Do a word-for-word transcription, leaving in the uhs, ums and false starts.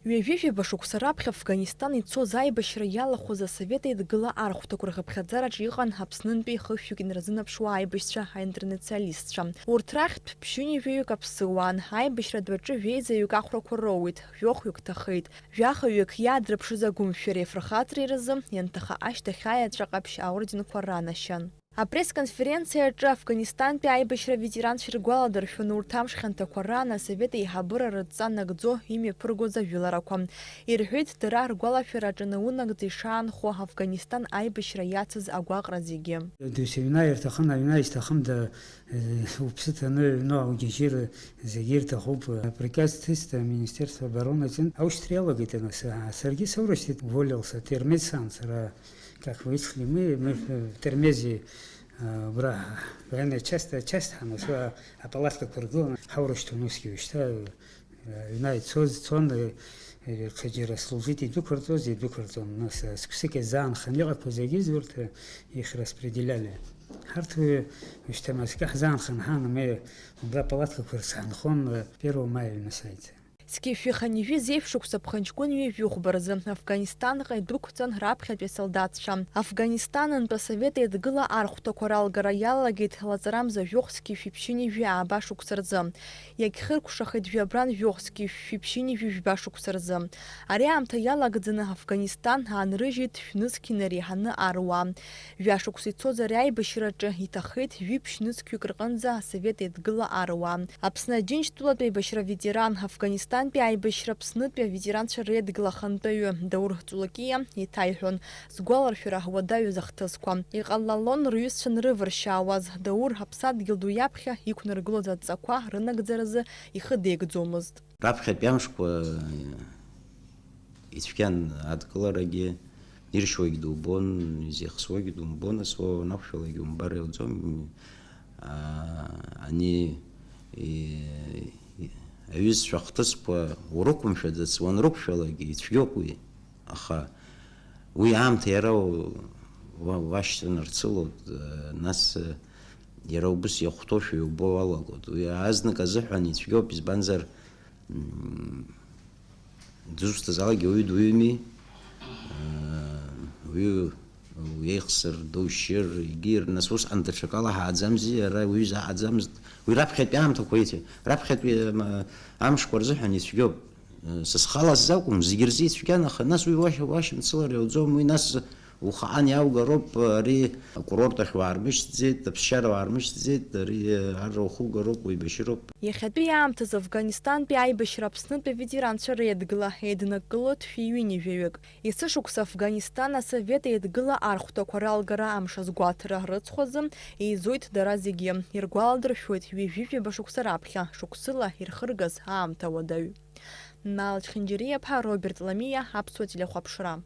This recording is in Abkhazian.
Ҩажәижәаба шықәса раԥхьа Афганистан ицоз аибашьра иалахәыз Асовет Еидгыла архәҭақәа рхыԥхьаӡараҿы иҟан Аԥснынтәи хышәҩык инарзынаԥшуа аибашьцәа, аинтернационалистцәа. Урҭ рахьтә ԥшьынҩажәаҩык аԥсыуаан, аибашьратә аҿы жәеизаҩык ахәрақәа роуит, жәохәҩык ҭахеит. Жәахаҩык иаадырԥшыз агәымшәареи афырхаҵареи рзы ианҭаха ашьҭахь аеҵәа ҟаԥшь аорденқәа ранашьан. Апресс-конференциа аҿы Афганистантәи аибашьра аветеранцәа иргәаладыршәон урҭ амш хьанҭақәа раан Асовет еиҳабыра рыдҵа нагӡо имҩаԥыргоз ажәыларақәа. Ирҳәеит, дара ргәалашәараҿы наунагӡа ишаанхо Афганистан аибашьра иацыз агәаҟра зегьы. Досевина ирҭахын, аҩны ишҭахым да, э, уԥсы ҭаны аҩны аугьежьыр зегьы ирҭахуп. Априказ ҭыст Министерство обороны аҿын аушьҭра иалагеит анасы. Саргьы соурышьҭит, уволился, термет сан, сара, как вы слимы, мы в Термезе, э, убра военная часть, часть ҳанасу, а, апалаткақәа ргыланы ҳаурышьҭуан усгьы уажәшьҭа, э, аҩны ицоз, цон, э, э, ҽаџьара служить идәықәырҵоз, идәықәырҵон, нас, э, сқәсык иазаанхан иҟақәоз зегьы урҭ, э, их распределяли. Ҳарҭ уи уажәшьҭа маскы ҳзаанхан ҳан, ме убра апалаткақәа рзы ҳанхон, э, первого мая аҩны сааит. Зқьи жәшәи хынҩажәи зеижә шықәса ԥхынҷкәын ҩажәи хәба рзы Афганистанҟа идәықәҵан раԥхьатәи асолдаҭцәа. Афганистанынтә Асовет Еидгыла архәҭақәа ралгара иалагеит лаҵарамза жәохә зқьи жәшәи ԥшьынҩажәи ааба шықәса рзы. Иагьхыркәшахеит жәабран жәохә зқьи жәшәи ԥшьынҩажәи жәба шықәса рзы. Ари аамҭа иалагӡаны Афганистан аанрыжьит шәнызқь инареиҳаны аруаа. Жәа шықәса ицоз ари аибашьраҿы иҭахеит жәиԥшь нызқьҩык рҟынӡа Асовет Еидгыла аруаа. Аԥсны Аџьынџьтәылатә еибашьра аветеран, Афганистантәи аибашьра Аԥснытәи аветеранцәа реидгыла ахантәаҩы Даур Ҵулакиа иҭаиҳәон, сгәаларшәара уадаҩыз ахҭысқәа. Иҟалалон рҩызцәа нрывыршьаауаз, Даур аԥсадгьыл ду иаԥхьа иқәнаргылоз адҵақәа рынагӡаразы ихы деигӡомызт. Раԥхьатәи амшқәа ицәгьан адкыларагьы, иршьуагь думбон, изеихсуагь думбон, ас уа уанақәшәалак умбар иауӡом. Аа, ани, и, и, аҩызцәа ахҭысқәа урықәымшәаӡац, уанрықәшәалак ицәгьоуп уи. Аха уи аамҭа иара у-, уа-, уашьҭанарцылоит, э, нас, э, иара убыс иахәҭоушәа иубо уалагоит. Уи азнык азыҳәан ицәгьоуп, избанзар, м, дызусҭазаалакгьы уаҩы дуаҩыми, э, уаҩы уеихсыр, душьыр, егьир, нас усҟан даҽакала ҳааӡамзи, ара уаҩы заҳаӡамызт. Уи раԥхьатәи аамҭақәа иҭ-, раԥхьатәи, м, амшқәа рзыҳәан ицәгьоуп. Са схала сзакәым, зегьы рзы ицәгьан, аха нас уи уашьа-, уашьамцылар иауӡом, уи нас ухаан иаугароуп, ари акурорт ахь уаармышьҭӡеит, аԥсшьара уаармышьҭӡеит, ари арра ухугароуп, уеибашьыроуп. Иахьатәи аамҭазы Афганистантәи аибашьра Аԥснытәи аветеранцәа реидгыла еиднакылоит шәи ҩынҩажәаҩык. Есышықәса Афганистан Асовет Еидгыла архәҭақәа ралгара амш азгәаҭара рыцхәазы еизоит дара зегьы, иргәаладыршәоит ҩажәижәаба шықәса раԥхьа шықәсыла ирхыргаз аамҭа уадаҩ. Нал Чхинџьариаԥа, Роберт Ламиа, Аԥсуа телехәаԥшра.